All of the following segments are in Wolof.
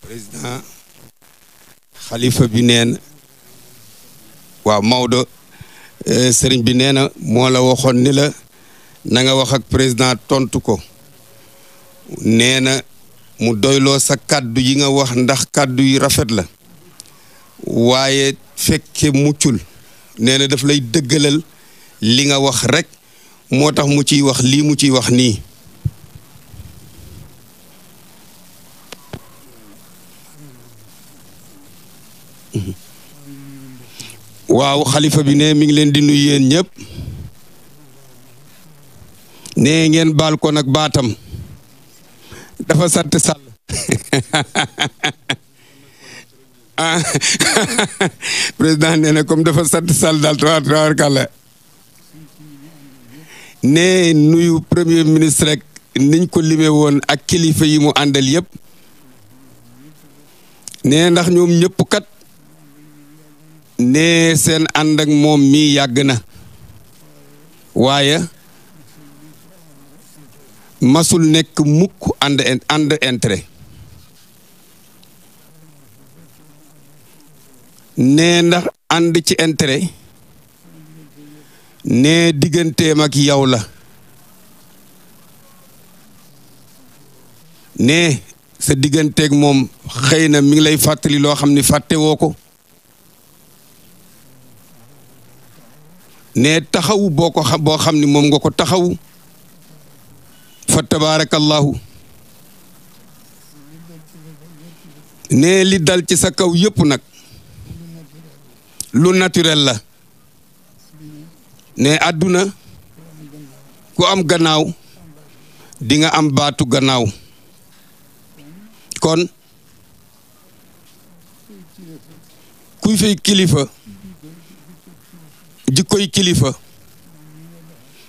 président xalifa bi neen waaw Maodo sëriñ bi nee na moo la waxoon ni la na nga wax ak président tontu ko nee na mu doyloo sa kàddu yi nga wax ndax kàddu yi rafet la waaye fekke muccul nee na daf lay dëggalal li nga wax rek moo tax mu ciy wax lii mu ciy wax nii waaw xalifa bi ne mi ngi leen di nuyu yéen ñëpp ne ngeen baal ko nag baatam dafa sant Sall ah président nee na comme dafa sant Sall daal tabaarkalla ne nuyu premier ministre rek niñ ko limee woon ak kilifa yi mu àndal yëpp ne ndax ñoom ñëpp kat ne seen ànd ak moom mi yàgg na waaye masul nekk mukk ànd intérêt ne ndax ànd ci intérêt ne digganteem ak yow la ne sa digganteeg moom xëy na mi ngi lay fàttali loo xam ni fàtte woo ko ne taxawu boo xam ni moom nga ko taxawu fa tabaarakallahu ne li dal ci sa kaw yëpp nag lu naturel la ne àdduna ku am gannaaw di nga am baatu gannaaw kon kuy fay kilifa jikkoy kilifa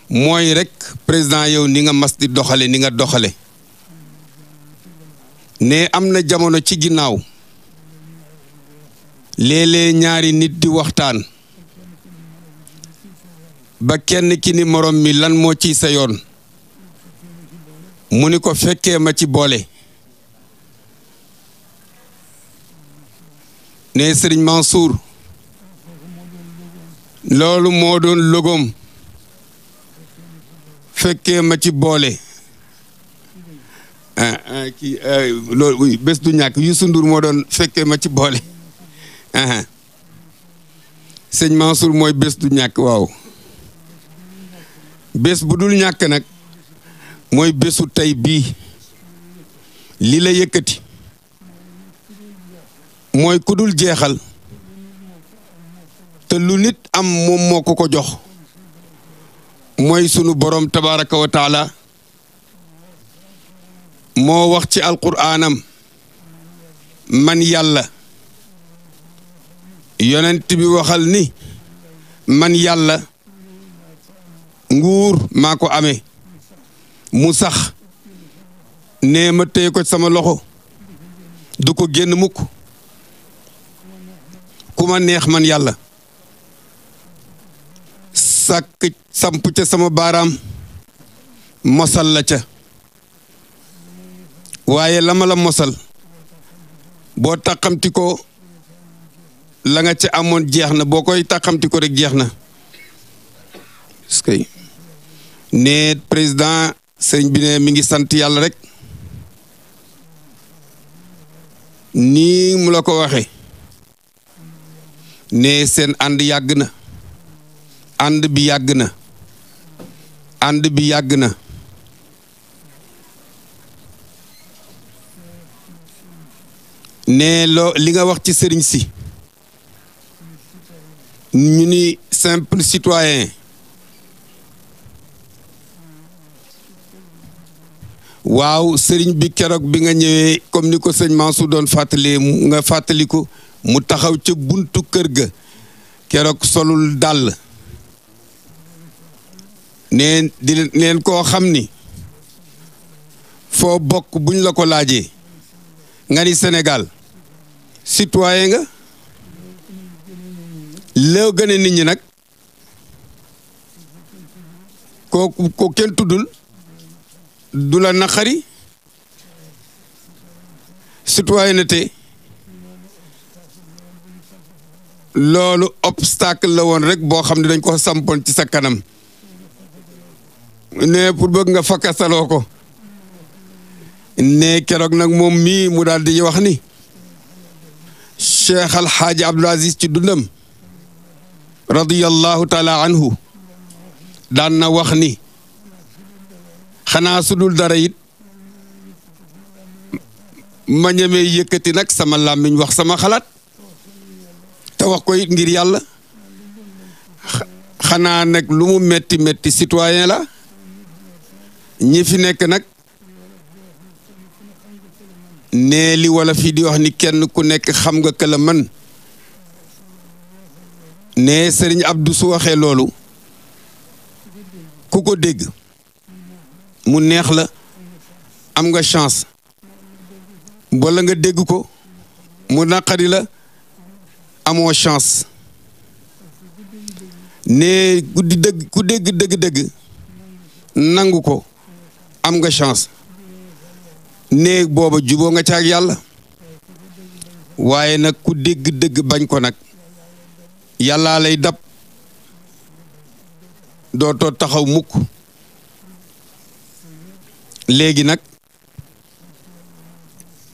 mooy rek président yow ni nga mas di doxale ni nga doxale ne am na jamono ci ginnaaw léeg-léeg ñaari nit di waxtaan ba kenn ki ni morom mi lan moo ci sa yoon mu ni ko fekkee ma ci boole ne Sëriñ Mansour loolu moo doon logom fekkee ma ci boole loolu bés du ñàkk Youssou Ndour moo doon fekkee ma ci boole sëñ Mansour mooy bés du ñàkk waaw bés bu dul ñàkk nag mooy bésu tey bii li la yëkkati mooy ku dul jeexal te lu nit am moom moo ko jox mooy sunu borom tabaraka wa taala moo wax ci alquraanam man yàlla yonent bi waxal ni man yàlla nguur maa ko amee mu sax nee ma téye ko sama loxo du ko génn mukk ku ma neex man yàlla sàkk samp ca sama baaraam mosal la ca waaye la ma la mosal boo tàqamti ko la nga ca amoon jeex na boo koy tàqamti ko rek jeex na parce que ne président sëriñ bi ne mi ngi sant yàlla rek nii mu la ko waxe ne seen ànd yàgg na ànd bi yàgg na ànd bi yàgg na ne loo li nga wax ci sëriñ si ñu ni simple citoyen waaw sëriñ bi keroog bi nga ñëwee comme ni ko sëñ Mansour doon fàttalee nga fàttaliku mu taxaw ca buntu kër ga keroog solul dàll neen di leen koo xam ni foo bokk buñ la ko laajee nga ni Sénégal citoyen nga loo gën a nit ñi nag ko kenn tuddul du la naqari citoyenneté loolu obstacle la woon rek boo xam ne dañ ko sampoon ci sa kanam ne pour bëgg nga fakkasaloo ko ne keroog nag moom mii mu daal di wax ni Cheikh Alxaaji Abdul Aziz ci dundam radiyallahu taala anhu daan na wax ni xanaa su dul dara it ma ñemee yëkkati nag sama làmmiñ wax sama xalaat te wax ko it ngir yàlla xanaa nag lu mu metti metti citoyen la ñi fi nekk nag nee li wala fii di wax ni kenn ku nekk xam nga ka la mën ne Serigne Abdou su waxee loolu ku ko dégg mu neex la am nga chance wala nga dégg ko mu naqari la amoo chance ne ku dégg nangu ko am nga chance ne booba juboo nga caag yàlla waaye nag ku dégg bañ ko nag yàllaa lay dab dootoo taxaw mukk léegi nag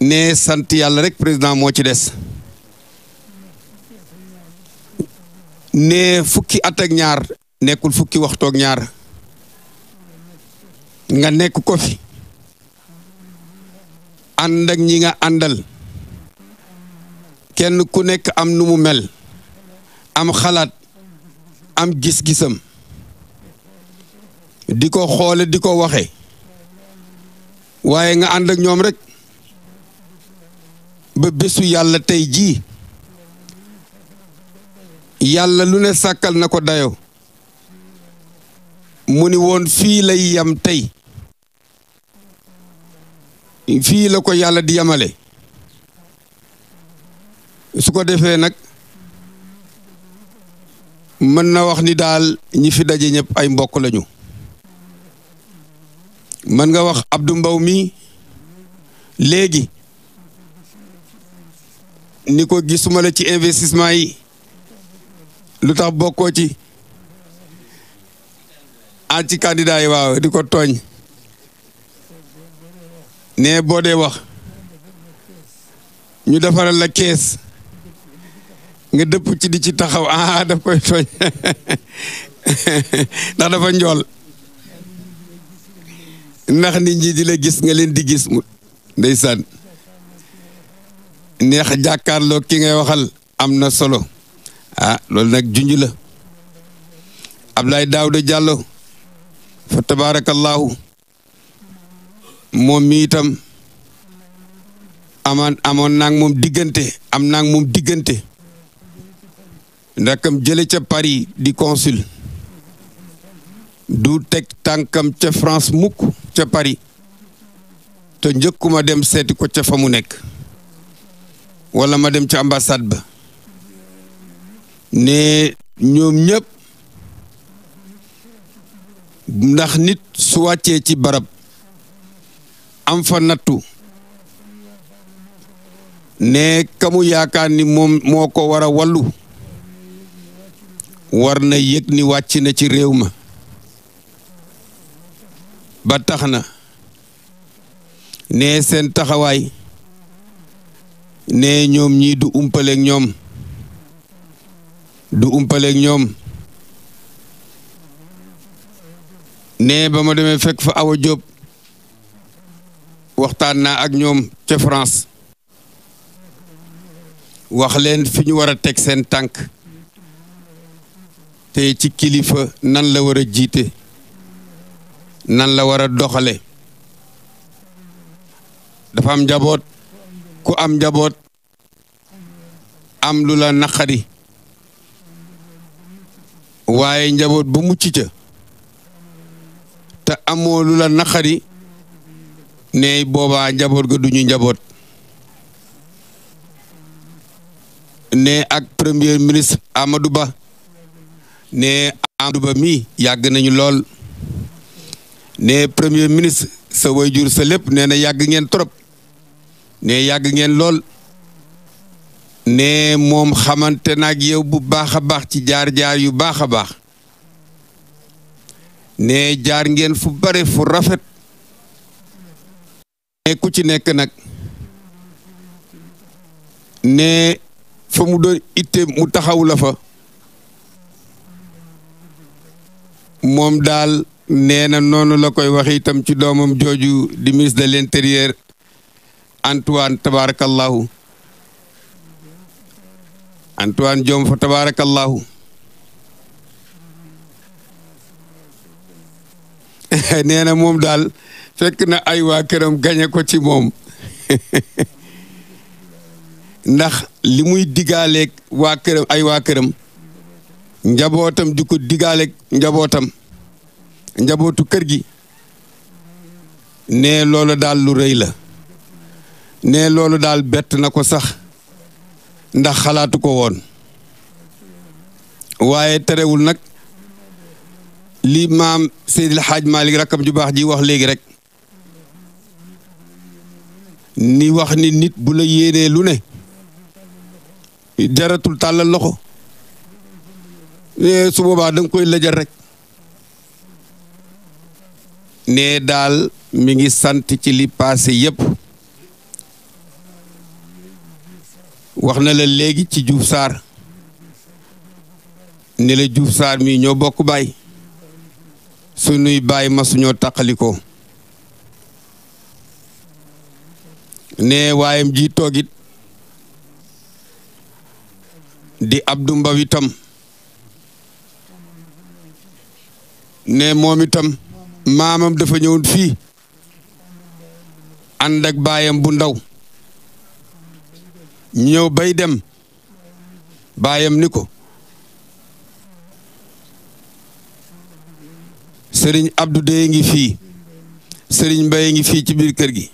ne sant yàlla rek président moo ci des ne fukki at ak ñaar nekkul fukki waxtu ak ñaar nga nekk ko fi ànd ak ñi nga àndal kenn ku nekk am nu mu mel am xalaat am gis-gisam di ko xoole di ko waxe waaye nga ànd ak ñoom rek ba bésu yàlla tey jii yàlla lu ne sàkkal na ko dayo mu ni woon fii lay yam tey fii la ko yàlla di yamale su ko defee nag mën na wax ni daal ñi fi daje ñëpp ay mbokk lañu mën nga wax Abdou Mbow mi léegi ni ko gisuma la ci investissement yi lu tax bokkoo ci ci candidat yi waaw di ko tooñ ne boo dee wax ñu defaral la kees nga dëpp ci di ci taxaw daf koy tooñ ndax dafa njool ndax nit ñi di la gis nga leen di gis mu ndeysaan neex jàkkaarloo ki ngay waxal am na solo loolu nag junj la Abdoulaye Daouda Diallo fa tabarakallahu moom mi itam amoon naag moom diggante am naag moom diggante ndakam jële ca Paris di consul du teg tànkam ca France mukk ca Paris te njëkkuma dem seeti ko ca fa mu nekk wala ma dem ca ambassade ba ne ñoom ñëpp ndax nit su wàccee ci barab am fa nattu ne kamu yaakaar ni moom moo ko war a wallu war na yëg ni wàcc na ci réew ma ba tax na ne seen taxawaay ne ñoom ñii du umpaleeg ñoom ne ba ma demee fekk fa Awa Diop waxtaan naa ak ñoom ca France wax leen fi ñu war a teg seen tànk te ci kilifa nan la war a jiite nan la war a doxale dafa am njaboot ku am njaboot am lu la naqari waaye njaboot bu mucc ca te amoo lu la naqari ne boobaa njaboot ga duñu njaboot ne ak premier ministre Amadou Ba ne Amadou Ba mi yàgg nañu lool ne premier ministre sa wayjur sa lépp nee na yàgg ngeen trop ne yàgg ngeen lool ne moom xamante nag yow bu baax a baax ci jaar-jaar yu baax a baax ne jaar ngeen fu bare fu rafet ne ku ci nekk nag ne fa mu doon itte mu taxaw la fa moom daal nee na noonu la koy wax itam ci doomam jooju di ministre de l'intérieur Antoine tabarakallahu Antoine Diome fa tabarakallahu nee na moom daal fekk na ay waa këram gañe ko ci moom ndax li muy digaaleeg waa këram ay waa këram njabootam di ko digaaleeg njabootam njabootu kër gi ne loolu daal lu rëy la ne loolu daal bett na ko sax ndax xalaatu ko woon waaye terewul nag li maam Seydil Hadj Malick rakkam ju baax ji wax léegi rek ni wax ni nit bu la yéenee lu ne jaratul tàllal loxo su boobaa danga koy lëjal rek ne daal mi ngi sant ci li passé yépp wax na la léegi ci Diouf Sarr ne la Diouf Sarr mi ñoo bokk baay sunuy baay masuñoo tàqalikoo ne waayam ji toogit di Abdou Mbaw itam ne moom itam maamam dafa ñëwoon fii ànd ak baayam bu ndaw ñëw bay dem baayam ni ko sëriñ Abdou de ngi fii sëriñ Mbaye ngi fii ci biir kër gi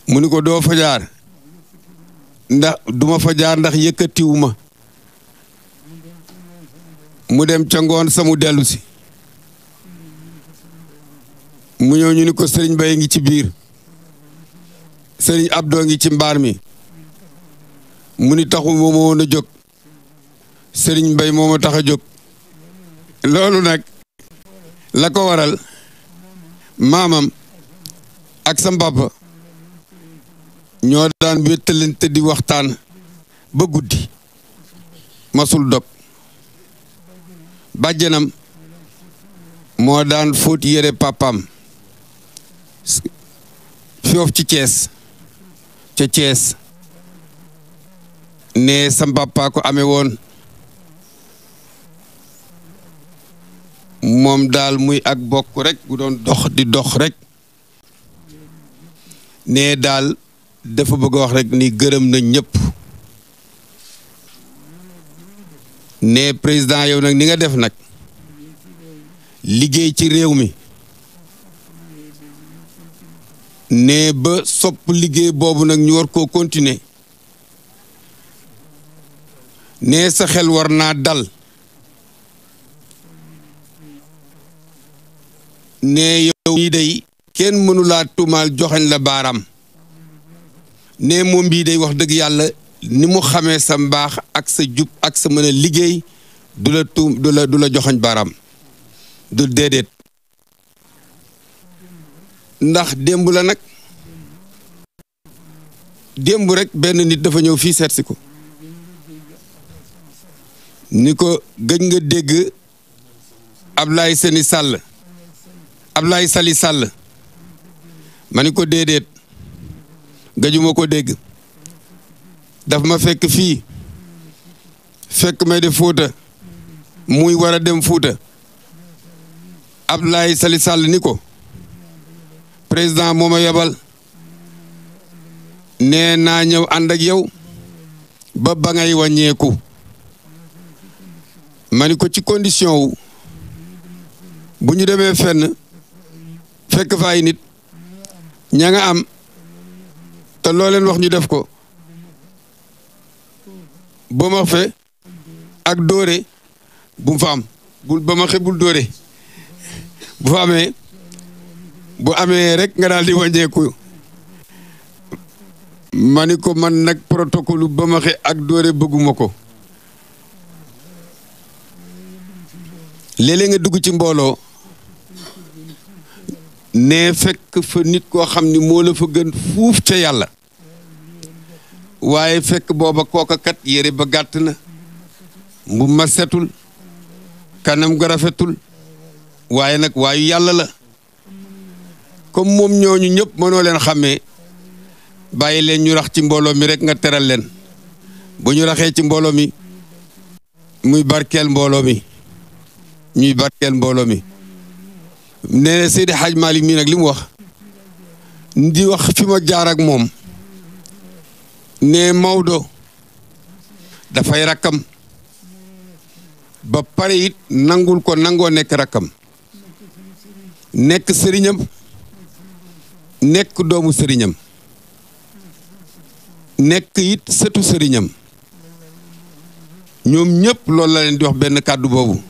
mu ni ko doo fa jaar ndax duma fa jaar ndax yëkkatiwuma mu dem ca ngoon samu dellu si mu ñëw ñu ni ko sëriñ Mbaye ngi ci biir sëriñ Abdou ngi ci mbaar mi mu ni taxu moo woon a jóg sëriñ Mbaye moo ma tax a jóg loolu nag la ko waral maamam ak sa papa ñoo daan wéttalante di waxtaan ba guddi masul dog bàjjanam moo daan fóot yére papaam foofu ci Thiès ca Thiès ne sa papa ko amee woon moom daal muy ak bokk rek bu doon dox di dox rek ne daal dafa bëgg a wax rek ni gërëm na ñëpp ne président yow nag ni nga def nag liggéey ci réew mi ne ba sopp liggéey boobu nag ñu war koo continuer ne sa xel war naa dal ne yow mii day kenn mënulaa tuumaal joxañ la baaraam ne moom bii day wax dëgg yàlla ni mu xamee sa mbaax ak sa jub ak sa mën a liggéey du la joxañ baaraam du déedéet ndax démb la nag démb rek benn nit dafa ñëw fii seetsi ko ni ko gëj nga dégg Ablaye Seni Sall Ablaye Sali Sall ma ni ko déedéet gëjuma ko dégg daf ma fekk fii fekk may def Fuuta muy war a dem Fuuta Ablaye Sali Sall ni ko président moo ma yebal nee naa ñëw ànd ak yow ba ngay wàññeeku ma ni ko ci condition wu bu ñu demee fenn fekk fa ay nit ña nga am te loo leen wax ñu def ko ba ma fe ak dóore bu mu fa am bul ba ma xe bul dóore bu fa amee rek nga daal di wàññeeku ma ni ko man nag protocole ba ma xe ak doore bëgguma ko léeg-léeg nga dugg ci mbooloo ne fekk fa nit koo xam ni moo la fa gën fuuf ca yàlla waaye fekk booba kooka kat yére ba gàtt na mbu ma setul kanam ga rafetul waaye nag waayu yàlla la comme moom ñooñu ñëpp mënoo leen xàmmee bàyyi leen ñu rax ci mbooloo mi rek nga teral leen bu ñu raxee ci mbooloo mi muy barkeel mbooloo mi ñuy barkeel mbooloo mi nee na Seydi Hadj Malick mii nag li mu wax di wax fi ma jaar ak moom ne Maodo dafay rakkam ba pare it nangul ko nangoo nekk rakkam nekk sëriñam nekk doomu sëriñam nekk it sëtu sëriñam ñoom ñëpp loolu la leen di wax benn kàddu boobu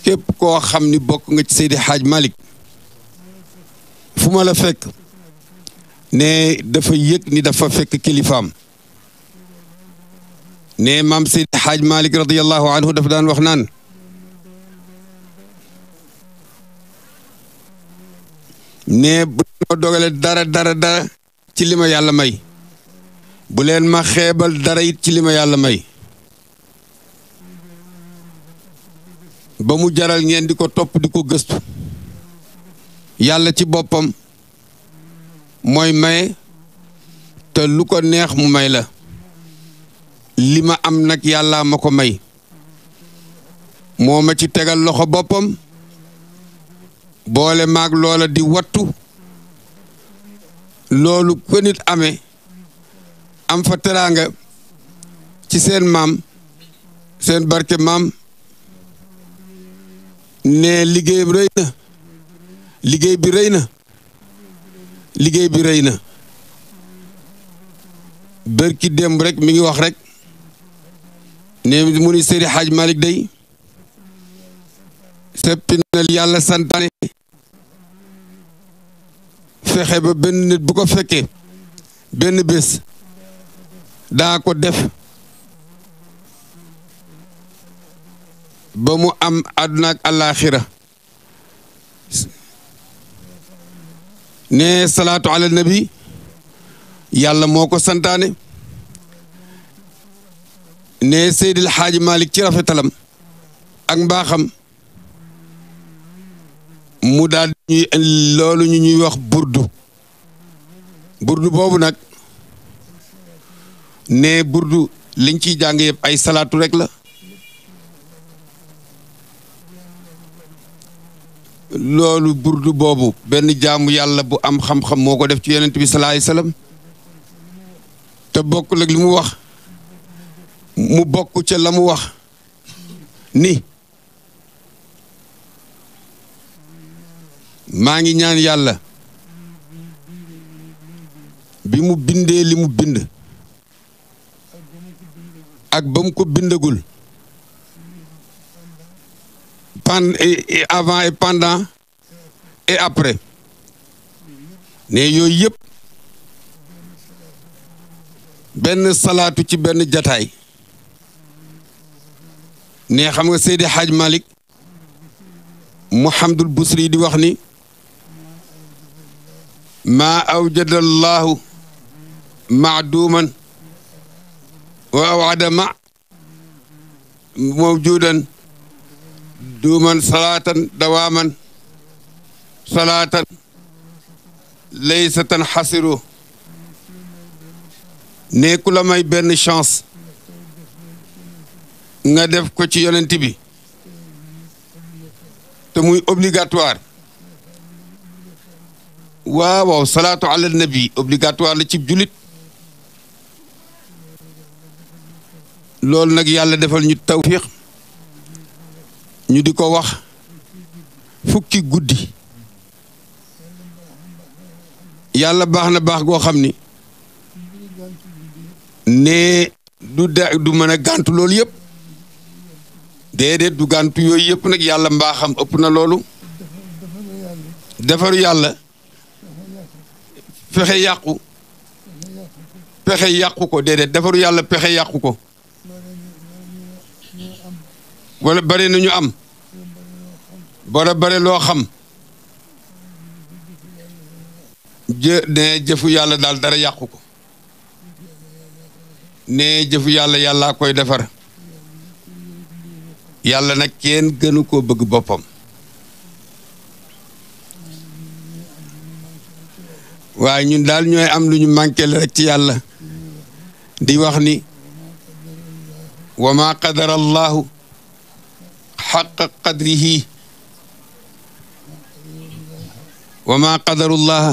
képp koo xam ni bokk nga ci Seydi Hadj Malick fu ma la fekk ne dafa yëg ni dafa fekk kilifaam ne maam Seydi Hadj Malick radiyallahu anhu dafa daan wax naan ne bu ma dogale dara ci li ma yàlla may bu leen ma xeebal dara it ci li ma yàlla may ba mu jaral ngeen di ko topp di ko gëstu yàlla ci boppam mooy maye te lu ko neex mu may la li ma am nag yàlla ma ko may moo ma ci tegal loxo boppam boole maag loola di wattu loolu ko nit amee am fa teraanga ci seen maam seen barke maam ne liggéey rëy na liggéey bi rëy na liggéey bi rëy na bërki démb rek mi ngi wax rek ne mu ni Seydi Hadj Malick day seppi na yàlla santaane fexe ba benn nit bu ko fekkee benn bés daa ko def ba mu am àdduna ak àllaaxira ne salaatu ala nabi yàlla moo ko santaane ne Seydil Hadji Malick ci rafetalam ak mbaaxam mu daal ñuy loolu ñu ñuy wax burdu boobu nag ne burdu liñ ciy jàng yëpp ay salaatu rek la loolu burdu boobu benn jaamu yàlla bu am xam-xam moo ko def ci yonent bi sallallahu alayhi wasallam te bokkul ak li mu wax mu bokk ca la mu wax ni maa ngi ñaan yàlla bi mu bindee li mu bind ak ba mu ko bindagul avant et pendant et après ne yooyu yëpp benn salaatu ci benn jataay ne xam nga Seydi Hadj Malick Muhammadul Busri di wax ni maa awjada allahu maaduman wa awada ma mawjudan duuman salaatan dawaaman salaatan laysatan xasiru ne ku la may benn chance nga def ko ci yonent bi te muy obligatoire waaw salaatu ala nabi obligatoire la ci julit loolu nag yàlla defal ñu tawfiq ñu di ko wax fukki guddi yàlla baax na baax goo xam ni ne du mën a gàntu loolu yëpp déedéet du gàntu yooyu yëpp nag yàlla mbaaxam ëpp na loolu defaru yàlla fexe yàqu pexe yàqu ko déedéet defaru yàlla pexe yàqu ko wala bari nañu am bara bare loo xam ne jëfu yàlla daal dara yàqu ko ne jëfu yàlla yàllaa koy defar yàlla nag kenn gënu koo bëgg boppam waaye ñun daal ñooy am lu ñu manqué rek ci yàlla di wax ni wa ma qadara allahu xaqa qadrihi wa ma qadarullaha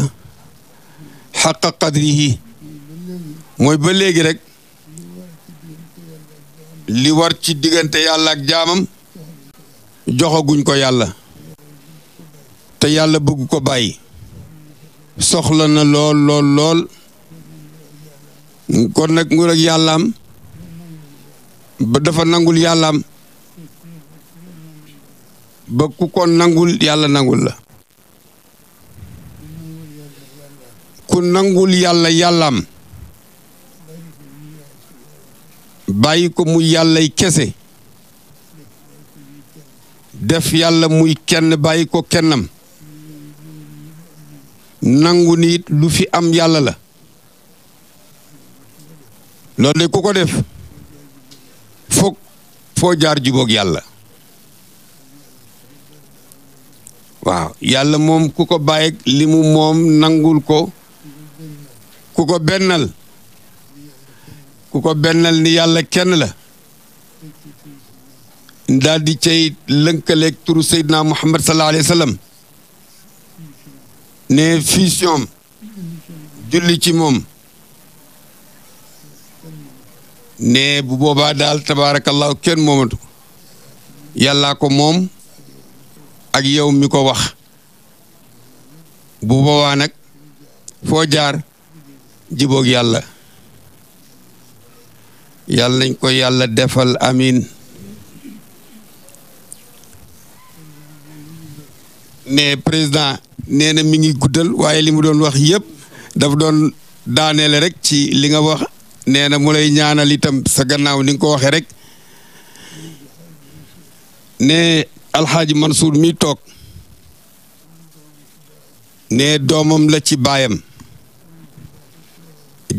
xaqa qadrihi mooy ba léegi rek li war ci diggante yàlla ak jaamam joxaguñ ko yàlla te yàlla bëgg ko bàyyi soxla na lool lool lool kon nag nguur ak yàllaam ba dafa nangul yàllaam ba ku ko nangul yàlla nangul la ku nangul yàlla yàllaam bàyyi ko muy yàllay kese def yàlla muy kenn bàyyi ko kennam nangu nit lu fi am yàlla la loolu de ku ko def foog foo jaar jubóog yàlla waaw yàlla moom ku ko bàyyi li mu moom nangul ko ku ko bennal ni yàlla kenn la daal di cay lënkaleeg turu Seydina Muhammad sallallahu alayhi wa sallam ne fusion julli ci moom ne bu boobaa daal tabaarakallahu kenn moomatu yàllaa ko moom ak yow mi ko wax bu boobaa nag foo jaar jiboog yàlla yàlla nañ ko yàlla defal amin ne président nee na mi ngi guddal waaye li mu doon wax yëpp daf doon daaneele rek ci li nga wax nee na mu lay ñaanal itam sa gannaaw ni nga ko waxee rek ne alxaaji Mansour mi toog ne doomam la ci baayam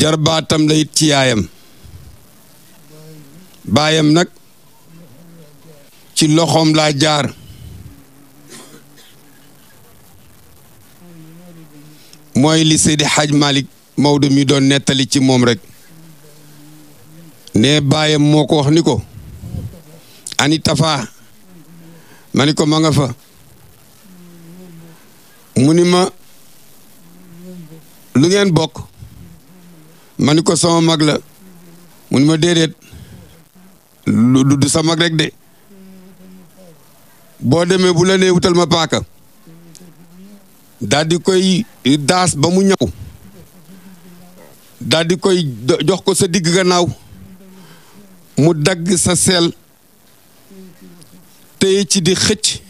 jarbaatam la it ci yaayam baayam nag ci loxoom laa jaar mooy li Seydi Hadj Malick Maodo mi doon nettali ci moom rek ne baayam moo ko wax ni ko ani Tafa ma ni ko ma nga fa mu ni ma lu ngeen bokk ma ni ko sama mag la mu ni ma déedéet lu du sa mag rek de boo demee bu la nee wutal ma paaka daal di koy daas ba mu ñëw daal di koy jox ko sa digg gannaaw mu dagg sa seel tey ci di xëcc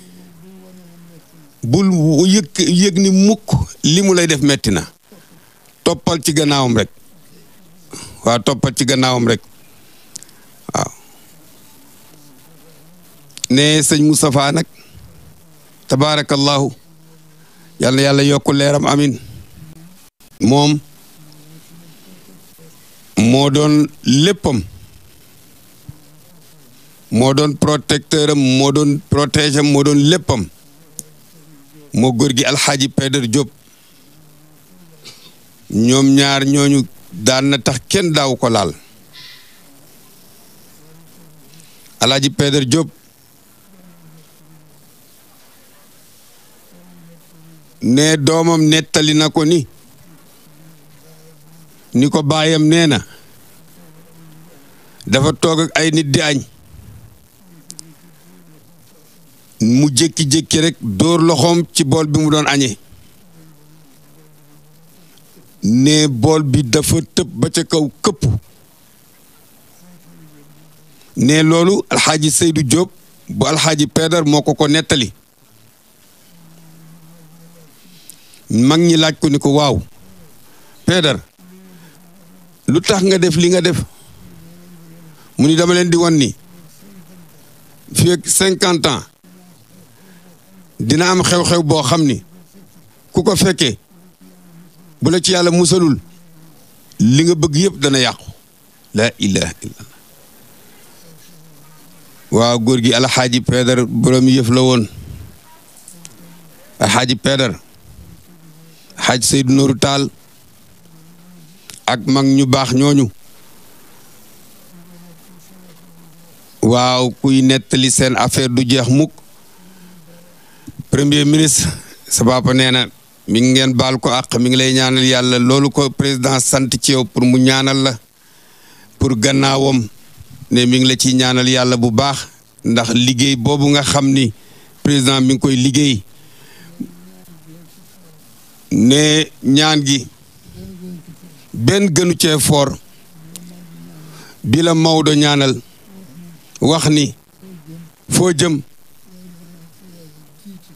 bul yëg ni mukk li mu lay def metti na toppal ci gannaawam rek waaw toppal ci gannaawam rek waaw ne sëñ Moustapha nag tabaarakallahu yal na yàlla yokk leeram amin moom moo doon léppam moo doon protecteur am moo doon protège am moo doon léppam moo góor gi alxaaji Peder Diop ñoom ñaar ñooñu daan na tax kenn daaw ko laal alxaaji Peder Diop ne doomam nettali na ko ni ko baayam nee na dafa toog ak ay nit di añ mu jékki-jékki rek dóor loxoom ci bool bi mu doon añee ne bool bi dafa tëb ba ca kaw këpp ne loolu alxaaji Seydou Diop bu alxaaji Peder moo ko nettali mag ñi laaj ko ni ko waaw Peder lu tax nga def li nga def mu ni dama leen di wan ni fii ak 50 ans dina am xew-xew boo xam ni ku ko fekkee bu la ci yàlla musalul li nga bëgg yëpp dana yàqu la ilaha illallah waaw góor gi alxaaji Peedar borom yëf la woon alxaaji Peedar xaaj Seydou Nourou Tall ak mag ñu baax ñooñu waaw kuy nettali seen affaire du jeex mukk premier ministre sa papa nee na mi ngi ngeen baal ko àq mi ngi lay ñaanal yàlla loolu ko président sant ci yow pour mu ñaanal la pour gannaawam ne mi ngi la ciy ñaanal yàlla bu baax ndax liggéey boobu nga xam ni président mi ngi koy liggéey ne ñaan gi benn gënu cee foor bi la Maodo ñaanal wax ni foo jëm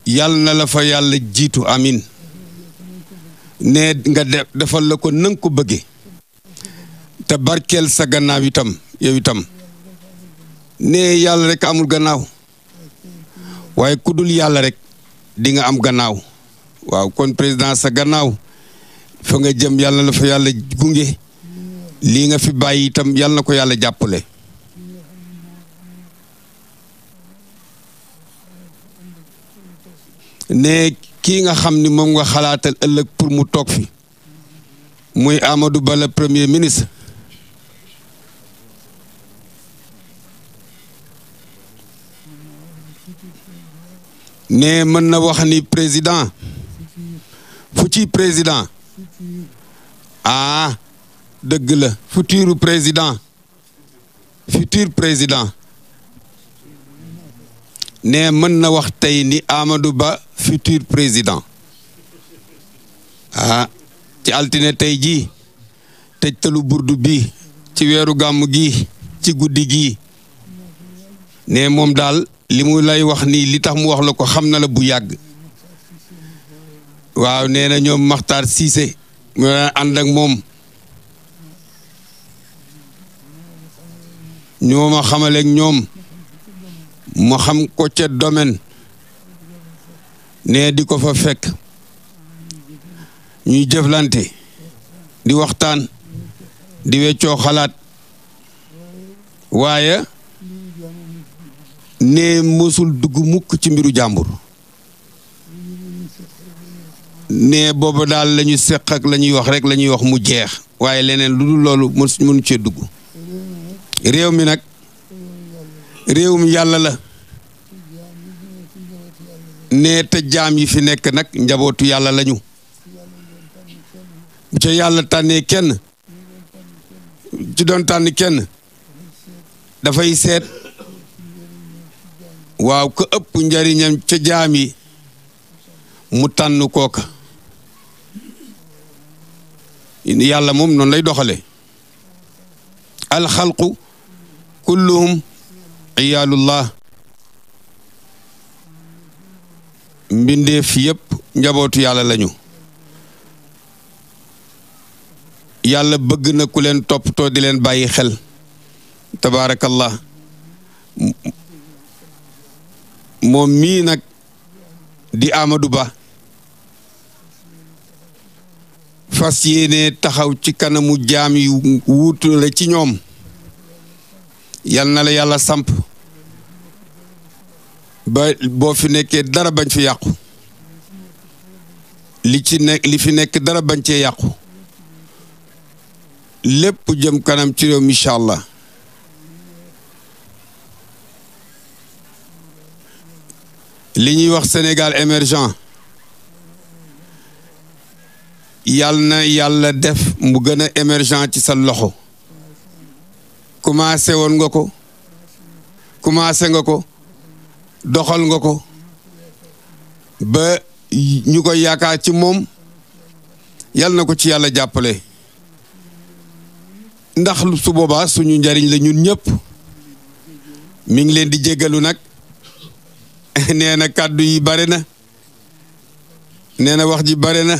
yàlla na la fa yàlla jiitu amin ne nga defal la ko nang ko bëgge te barkeel sa gannaaw itam yow itam ne yàlla rek amul gannaaw waaye ku dul yàlla rek di nga am gannaaw waaw kon président sa gannaaw fa nga jëm yàlla na la fa yàlla gunge lii nga fi bàyyi itam yàlla na ko yàlla jàppale ne kii nga xam ni moom nga xalaatal ëllëg pour mu toog fi muy Amadou Ba le premier ministre ne mën na wax ni président futur président dëgg la futur président ne mën na wax tey ni Amadou Ba futur président ci altine tey jii tëjtalu burdu bi ci weeru gàmm gi ci guddi gi ne moom daal li mu lay wax nii li tax mu wax la ko xam na la bu yàgg waaw nee na ñoom Makhtar Cissé mu ànd ak moom ñoo ma xamale ak ñoom mu xam ko ca domaine ne di ko fa fekk ñuy jëflante di waxtaan di weccoo xalaat waaye ne mosul dugg mukk ci mbiru jàmbur ne booba daal la ñu seq ak la ñuy wax rek la ñuy wax mu jeex waaye leneen lu dul loolu mënu cee dugg réew mi nag réewum yàlla la ne te jaam yi fi nekk nag njabootu yàlla lañu bu ca yàlla tànnee kenn ci doon tànn kenn dafay seet waaw ko ëpp njariñam ca jaam yi mu tànn kooka yàlla moom noonu lay doxale alxalqu kulluhum iyaalullah mbindeef yépp njabootu yàlla lañu yàlla bëgg na ku leen toppatoo di leen bàyyi xel tabaarakallah moom mii nag di Amadou Ba fas yéene taxaw ci kanamu jaam yu wuutu la ci ñoom yal na la yàlla samp ba boo fi nekkee dara bañ fi yàqu li fi nekk dara bañ cee yàqu lépp jëm kanam ci réew mi incha allah li ñuy wax Sénégal émergent yal na yàlla def mu gën a émergent ci sa loxo commencé woon nga ko commencé nga ko doxal nga ko ba ñu koy yaakaar ci moom yal na ko ci yàlla jàppale ndax su boobaa suñu njariñ la ñun ñëpp mi ngi leen di jéggalu nag nee na kàddu yi bare na nee na wax ji bare na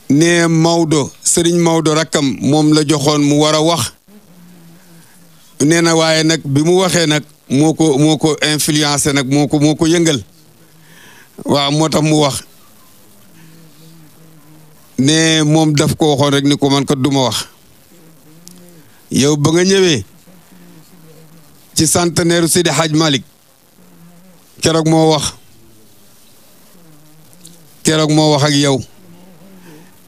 ne Maodo Serigne Maodo rakkam moom la joxoon mu war a wax nee na waaye nag bi mu waxee nag moo ko influencé nag moo ko yëngal waaw moo tax mu wax ne moom daf ko waxoon rek ni ko man kat duma wax yow ba nga ñëwee ci centenaire Seydi Hadj Malick keroog moo wax ak yow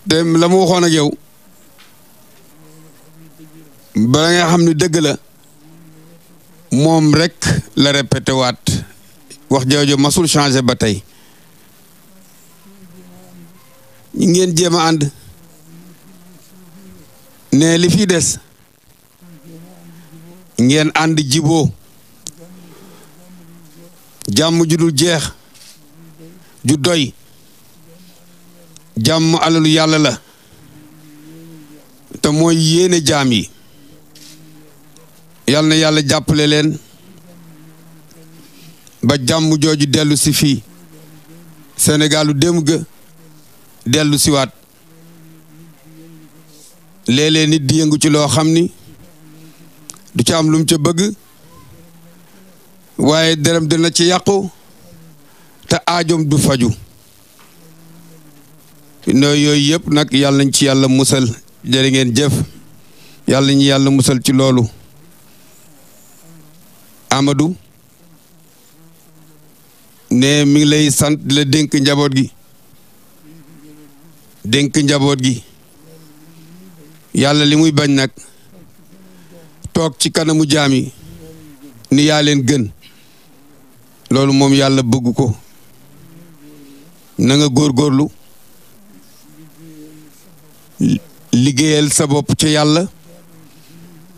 te la mu waxoon ak yow ba nga xam ni dëgg la moom rek la répété waat wax jooju masul changé ba tey ngeen jéem a ànd ne li fi des ngeen ànd jiboo jàmm ju dul jeex ju doy jàmm alalu yàlla la te mooy yéene jaam yi yal na yàlla jàppale leen ba jàmm jooju dellu si fii Sénégalu démb ga dellu si waat léeg-léeg nit di yëngu ci loo xam ni du ci am lum ca bëgg waaye dërëm dina ci yàqu te aajoom du faju no yooyu yëpp nag yàlla nañ ci yàlla musal jërë ngeen jëf yàlla ñu yàlla musal ci loolu Amadou ne mi ngi lay sant di la dénk njaboot gi yàlla li muy bañ nag toog ci kanamu jaam yi ni yaa leen gën loolu moom yàlla bëgg ko na nga góorgóorlu liggéeyal sa bopp ci yàlla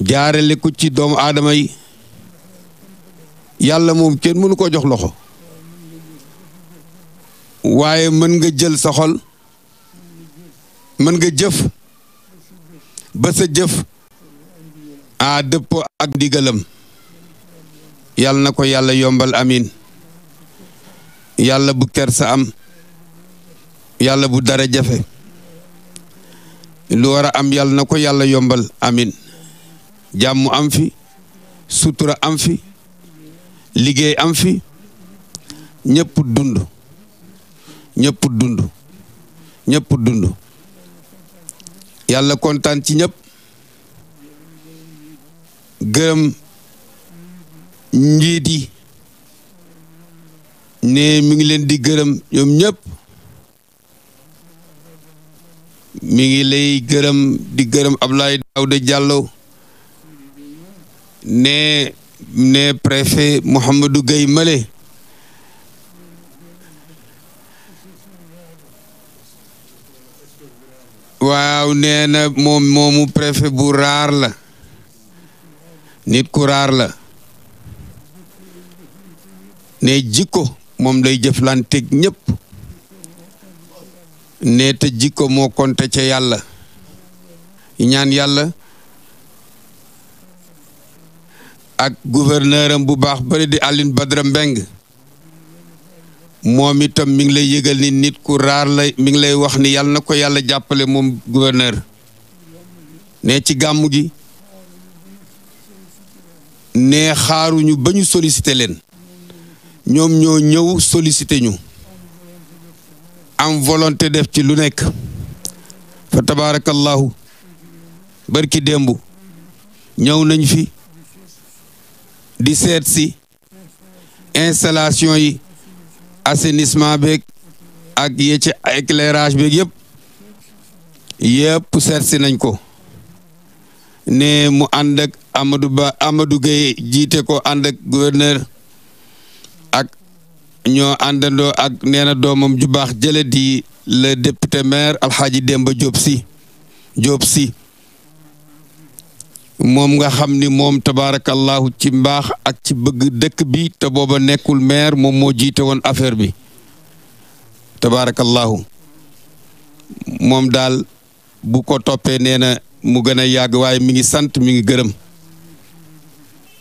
jaarale ko ci doomu aadama yi yàlla moom kenn mënu ko jox loxo waaye mën nga jël sa xol mën nga jëf ba sa jëf a dëppoo ak digalam yàlla na ko yàlla yombal amin yàlla bu kersa am yàlla bu dara jafe lu war a am yàlla na ko yàlla yombal amin jàmm am fi sutura am fi liggéey am fi ñëpp dund yàlla kontaan ci ñëpp gërëm njiit yi ne mi ngi leen di gërëm ñoom ñëpp mi ngi lay gërëm di gërëm Abdoulaye Daouda Diallo ne préfet Mouhamadou Gueye Male waaw nee na moomu préfet bu raar la nit ku raar la ne jikko moom lay jëflanteeg ñëpp ne te jikko moo konte ca yàlla ñaan yàlla ak gouverneur am bu baax bari di Aline Badara Mbeng moom itam mi ngi lay yëgal ni nit ku raar la mi ngi lay wax ni yàlla na ko yàlla jàppale moom gouverneur ne ci gàmmu gi ne xaaruñu ba ñu sollicité leen ñoom ñoo ñëw sollicité ñu am volonté def ci lu nekk fa tabarakallahu barki démb ñëw nañ fi di seet si installation yi assainissement beeg ak yi ci éclairage beeg yëpp seet si nañ ko ne mu ànd ak Amadou Gueye jiite ko ànd ak gouverneur ak ñoo àndandoo ak nee na doomam ju baax jële di le député maire Alxaaji Demba Diop si moom nga xam ni moom tabaarakallahu ci mbaax ak ci bëgg dëkk bi te booba nekkul maire moom moo jiite woon affaire bi tabaarakallahu moom daal bu ko toppee nee na mu gën a yàgg waaye mi ngi sant mi ngi gërëm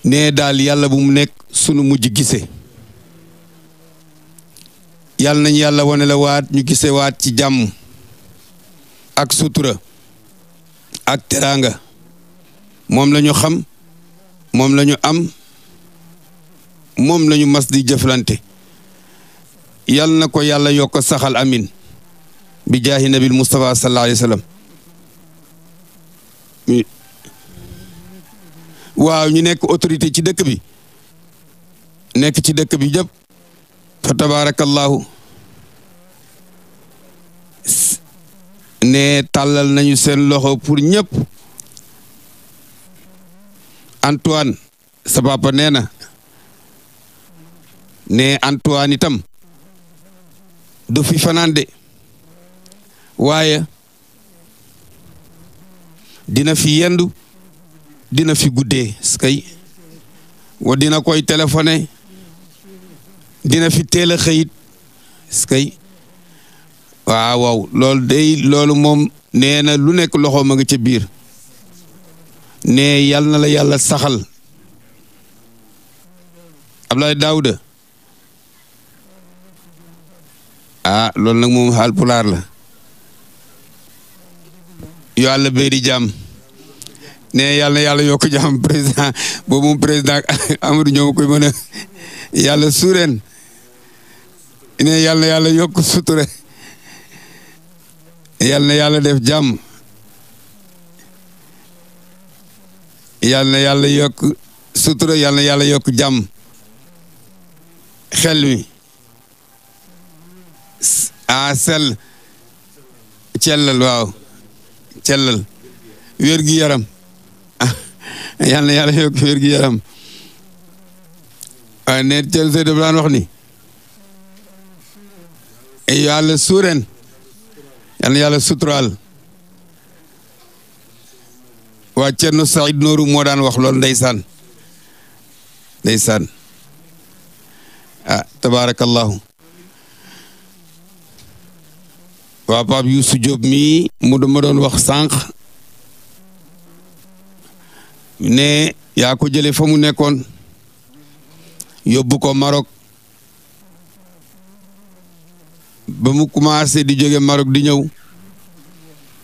nee daal yàlla bu mu nekk sunu mujj gise yàlla nañ yàlla wane la waat ñu gise waat ci jàmm ak sutura ak teraanga moom la ñu xam moom la ñu am moom la ñu mas di jëflante yal na ko yàlla yokk saxal amin bi jaahi nabil Mustafa sallallahu alayhi wa sallam waaw ñu nekk autorité ci dëkk bi nekk ci dëkk bi jëpp fa tabarakallahu ne tàllal nañu seen loxo pour ñëpp Antoine sa papa nee na ne Antoine itam du fi fanaan de waaye dina fi yendu dina fi guddee skay wa dina koy téléphoné dina fi teel a xëyit skay waaw loolu day loolu moom nee na lu nekk loxo ma nga ca biir ne yal na la yàlla saxal Ablaye Daouda loolu nag moom xaal pulaar la yo àlla béy di jàmm ne yàlla na yàlla yokk jàmm président boobu moom président Amadou ñoom koy mën a yàlla suureen ne yàlla na yàlla yokk suture yàlla na yàlla def jàmm yàlla na yàlla yokk sutura yàlla na yàlla yokk jàmm xel mi sell cellal waaw cellal wér gi yaram yàlla na yàlla yokk wér gi yaram waaye ne cell say daf daan wax ni yàlla suureen yàlla na yàlla suturaal waa Cerno Saïd Nooru moo daan wax loolu ndeysaan tabaarakallahu waa Pape Youssou Diop mii mu ma doon wax sànq ne yaa ko jële fa mu nekkoon yóbbu ko Maroc ba mu commencé di jóge Maroc di ñëw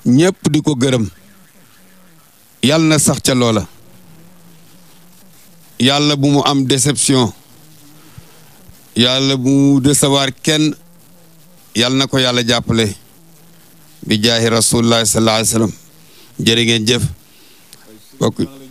ñépp di ko gërëm yàlla na sax ca loola yàlla bu mu am déception yàlla bu mu décevoir kenn yàlla na ko yàlla jàppale bi jaahi rasulullah sallallahu alayhi wa sallam jërë ngeen jëf bokk